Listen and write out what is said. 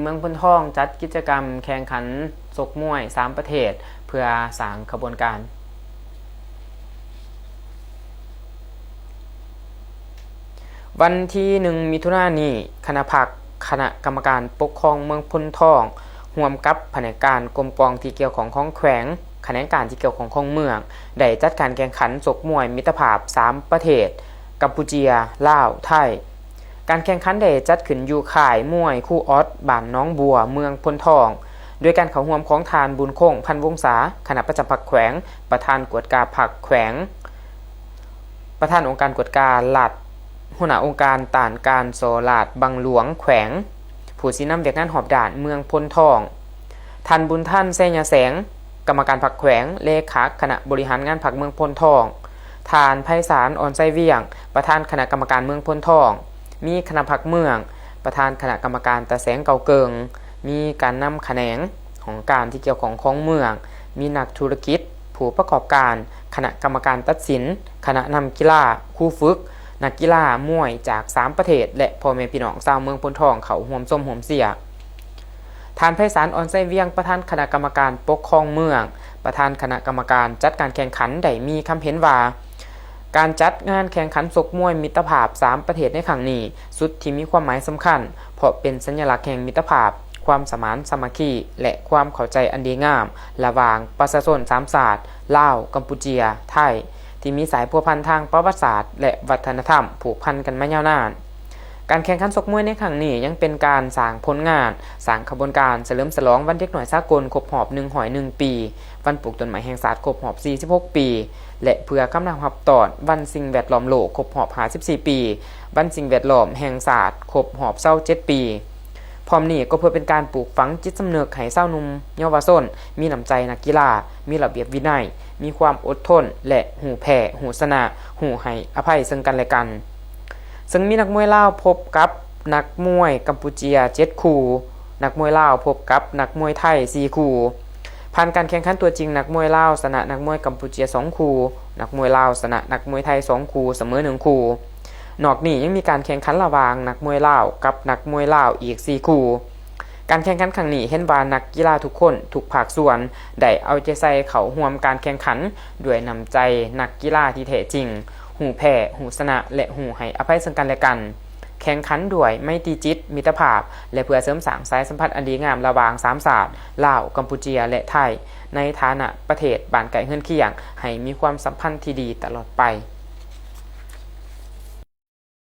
ເມືອງໂພນທອງຈັດກິດຈະກຳແຂ່ງຂັນຊົກມວຍສາມປະເທດ ເພື່ອສ້າງຂະບວນການ. ວັນທີໜຶ່ງ ມິຖຸນານີ້, ຄະນະພັກຄະນະກຳມະການປົກຄອງເມືອງໂພນທອງ ຮ່ວມກັບພະແນກການກົມກອງທີ່ກ່ຽວຂ້ອງຂອງແຂວງ, ຂະແໜງການທີ່ກ່ຽວຂ້ອງຂອງເມືອງ ໄດ້ຈັດການແຂ່ງຂັນຊົກມວຍມິດຕະພາບສາມປະເທດ ກຳປູເຈຍ, ລາວ, ໄທ. ການແຂ່ງຂັນໄດ້ຈັດຂຶ້ນຢູ່ຄ້າຍມວຍຄູອອດ ບ້ານໜອງບົວ ເມືອງໂພນທອງ ໂດຍການເຂົ້າຮ່ວມຂອງທ່ານ ບຸນຄົງ ພັນວົງສາ ຄະນະປະຈຳພັກແຂວງ, ປະທານກວດກາພັກແຂວງ, ປະທານອົງການກວດກາລັດ, ຫົວໜ້າອົງການຕ້ານການສໍ້ລາດບັງຫຼວງແຂວງ, ຜູ້ຊີ້ນຳວຽກງານຮອບດ້ານເມືອງໂພນທອງ, ທ່ານ ບຸນທັນ ໄຊຍະແສງ ກຳມະການພັກແຂວງ, ເລຂາຄະນະບໍລິຫານງານພັກເມືອງໂພນທອງ, ທ່ານ ໄພສານ ອອນໄຊວຽງ ປະທານຄະນະກຳມະການເມືອງໂພນທອງ, ມີຄະນະພັກເມືອງ, ປະທານຄະນະກຳມະການຕາແສງເກົ່າເກີ່ງ, ມີການນຳຂະແໜງ, ຫ້ອງການທີ່ກ່ຽວຂ້ອງຂອງເມືອງ, ມີນັກທຸລະກິດ, ຜູ້ປະກອບການ, ຄະນະກຳມະການຕັດສິນ, ຄະນະນຳກິລາ, ຄູຝຶກ, ນັກກິລາມວຍຈາກສາມປະເທດ ແລະ ພໍ່ແມ່ພີ່ນ້ອງຊາວເມືອງໂພນທອງເຂົ້າຮ່ວມຊົມຮ່ວມເຊຍ. ທ່ານ ໄພສານ ອອນໄຊວຽງ ປະທານຄະນະກຳມະການປົກຄອງເມືອງ, ປະທານຄະນະກຳມະການຈັດການແຂ່ງຂັນ ໄດ້ມີຄຳເຫັນວ່າ ການຈັດງານແຂ່ງຂັນຊົກມວຍມິດຕະພາບສາມປະເທດໃນຄັ້ງນີ້ ສຸດທີ່ມີຄວາມໝາຍສຳຄັນ ເພາະເປັນສັນຍະລັກແຫ່ງມິດຕະພາບ, ຄວາມສະໝານສາມັກຄີ ແລະ ຄວາມເຂົ້າໃຈອັນດີງາມ ລະຫວ່າງປະຊາຊົນສາມຊາດ ລາວ, ກຳປູເຈຍ, ໄທ ທີ່ມີສາຍພົວພັນທາງປະຫວັດສາດ ແລະ ວັດທະນະທຳຜູກພັນກັນມາຍາວນານ. ການແຂ່ງຂັນຊົກມວຍໃນຄັ້ງນີ້ ຍັງເປັນການສ້າງຜົນງານ, ສ້າງຂະບວນການສະເຫຼີມສະຫຼອງວັນເດັກນ້ອຍສາກົນຄົບຮອບໜຶ່ງຮ້ອຍໜຶ່ງປີ, ວັນປູກຕົ້ນໄມ້ແຫ່ງຊາດຄົບຮອບສີ່ສິບຫົກປີ ແລະ ເພື່ອກຳນຳຮັບຕ້ອນວັນສິ່ງແວດລ້ອມໂລກຄົບຮອບຫ້າສິບສີ່ປີ, ວັນສິ່ງແວດລ້ອມແຫ່ງຊາດຄົບຮອບຊາວເຈັດປີ. ພ້ອມນີ້ກໍເພື່ອເປັນການປູກຝັງຈິດສຳນຶກໃຫ້ຊາວໜຸ່ມເຍົາວະຊົນມີນ້ຳໃຈນັກກິລາ, ມີລະບຽບວິໄນ, ມີຄວາມອົດທົນ ແລະ ຮູ້ແພ້, ຮູ້ຊະນະ, ຮູ້ໃຫ້ອະໄພເຊິ່ງກັນແລະກັນ. ເຊິ່ງມີນັກມວຍລາວພົບກັບນັກມວຍກຳປູເຈຍເຈັດຄູ່, ນັກມວຍລາວພົບກັບນັກມວຍໄທສີ່ຄູ່. ຜ່ານການແຂ່ງຂັນຕົວຈິງ, ນັກມວຍລາວຊະນະນັກມວຍກຳປູເຈຍສອງຄູ່, ນັກມວຍລາວຊະນະນັກມວຍໄທສອງຄູ່, ສະເໝີໜຶ່ງຄູ່. ນອກນີ້ຍັງມີການແຂ່ງຂັນລະຫວ່າງນັກມວຍລາວກັບນັກມວຍລາວອີກສີ່ຄູ່. ການແຂ່ງຂັນຄັ້ງນີ້ເຫັນວ່ານັກກິລາທຸກຄົນ, ທຸກພາກສ່ວນ ໄດ້ເອົາໃຈໃສ່ເຂົ້າຮ່ວມການແຂ່ງຂັນດ້ວຍນ້ຳໃຈນັກກິລາທີ່ແທ້ຈິງ, ຮູ້ແພ້, ຮູ້ຊະນະ ແລະ ຮູ້ໃຫ້ອະໄພເຊິ່ງກັນແລະກັນ. ແຂ່ງຂັນດ້ວຍໄມຕີຈິດ, ມິດຕະພາບ ແລະ ເພື່ອເສີມສ້າງສາຍສຳພັນອັນດີງາມລະຫວ່າງສາມຊາດ ລາວ, ກຳປູເຈຍ ແລະ ໄທ ໃນຖານະປະເທດບ້ານໃກ້ເຮືອນຄຽງ ໃຫ້ມີຄວາມສຳພັນທີ່ດີຕະຫຼອດໄປ.